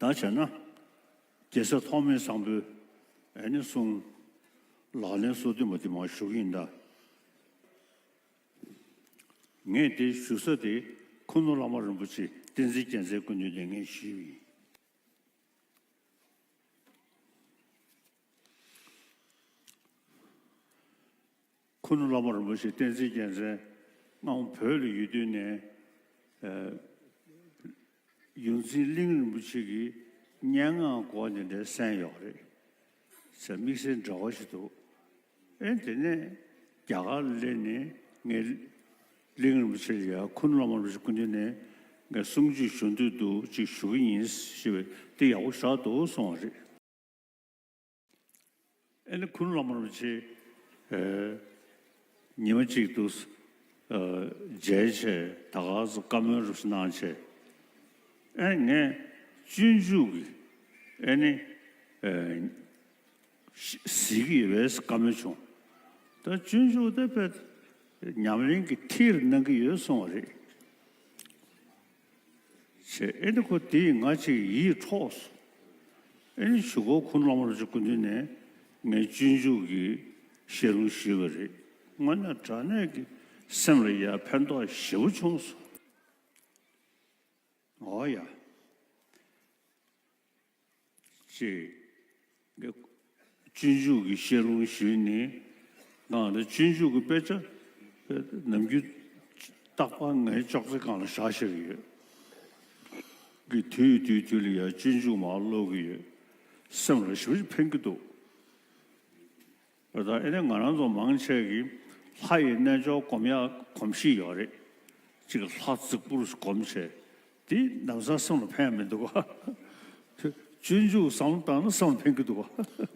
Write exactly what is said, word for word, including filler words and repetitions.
ད་བྱས་ན། རྒྱལ་སྲས་ཐོགས་མེད་བཟང་པོའི་ཨ་ནི་གསུང་ལག་ལེན་སོ་བདུན་པ་དེ་མར་ཞུ་གི་ཡིན་ད། ངས་དེ་ཞུ་ས་དེ་ཁུ་ནུ་བླ་མ་རིན་པོ་ཆེ་བསྟན་འཛིན་རྒྱལ་མཚན་སྐུ་མདུན་ནས་ངས་ཞུས་པ་ཡིན། ཁུ་ནུ་བླ་མ་རིན་པོ་ཆེ་བསྟན་འཛིན་རྒྱལ་མཚན་སྔ་མོ་བོད་ལ་ཡོད་དུས་ནས། ཨ། ཡོངས་འཛིན་གླིང་རིན་པོ་ཆེ་གི་སྙན་ངག་སྐོར་དེ་འདྲའི་གསན་ཡོད་རེད། ཟེར་དམིགས་བསལ་འདྲ་བོ་ཞིག་འདུག་ཨེ་དེ་ནས་རྒྱ་གར་སླེབས་ནས་ངས་གླིང་རིན་པོ་ཆེ་ལ་ཡ་ཁུ་ནུ་བླ་མ་རིན་པོ་ཆེ་སྐུ་མདུན་ནས་ངས་གསུང་ཆོས་ཞུ་འདོད་འདུག་ཅིག་ཞུ་གི་ཡིན་ཞེས་པས་དེ་ཡག་པོ་ཞེ་དྲག་འདུག་གསུངས་པ་རེད། ཨེ་ནི་ཁུ་ནུ་བླ་མ་རིན་པོ་ཆེ་ཨེ་ཉི་མ་གཅིག་ཏུ་ཨེ་མཇལ་བྱས་ད་ག་སེ་བཀའ་མོལ་རུ་གནང་བྱས། ཨེ་ངས་སྤྱོད་འཇུག་གི་ཨེ་ནི་ཨེ་གཟིགས་ཀྱི་ཡོད་པས་བཀའ་མོལ་བྱུང་། ད་སྤྱོད་འཇུག་དེ་དཔེ་ཉམས་ལེན་གྱི་ཐིག་གནང་གི་ཡོད་གསུངས་པ་རེད། བྱས་ཨེ་ནི་ཁོ་དེས་ང་ཅིག་ཡིད་འཕྲོག་སོང་། ཨེ་ནི་གཞུག་གུ་ཁུ་ནུ་བླ་མ་རིན་པོ་ཆེ་སྐུ་མདུན་ནས་ངས་སྤྱོད་འཇུག་གི་བཤད་ལུང་ཞུས་པ་རེད། དངོས་གནས་དྲང་གནས་ཀྱི་སེམས་ལ་ཡ་ཕན་ཐོགས་ཞེ་པོ་བྱུང་སོང་། འོ་ཡ། ཅེས། སྤྱོད་འཇུག་གི་བཤད་ལུང་ཞུས་ནས། ང་ལ་སྤྱོད་འཇུག་གི་དཔེ་ཆ་ནམ་རྒྱུན་རྟག་པར་ངའི་ཅོག་ཙེ་སྒང་ལ་བཞག་བཞག་གི་ཡོད། གི་དུས་དུས་དུས་ལ་ཡང་སྤྱོད་འཇུག་མར་ཀློག་གི་ཡོད། སེམས་ལ་ཞེ་པོ་ཅིག་ཕན་གྱི་འདུག་ད་ཨེ་ནས་ང་རང་ཚོ་མང་ཆེ་གིས་ལྷ་ཡི་རྣལ་འབྱོར་སྒོམ་ཡག་གོམས་གཤིས་ཡོད་རེད། ཅིག་ལྷ་རྫིག་པོར་སྒོམ་བྱས། དེ་ལམ་སང་སེམས་ལ་ཕན་མི་འདུག་ག་སྤྱོད་འཇུག་བསམ་བློ་བཏང་ན་སེམས་ལ་ཕན་གྱི་འདུག་ག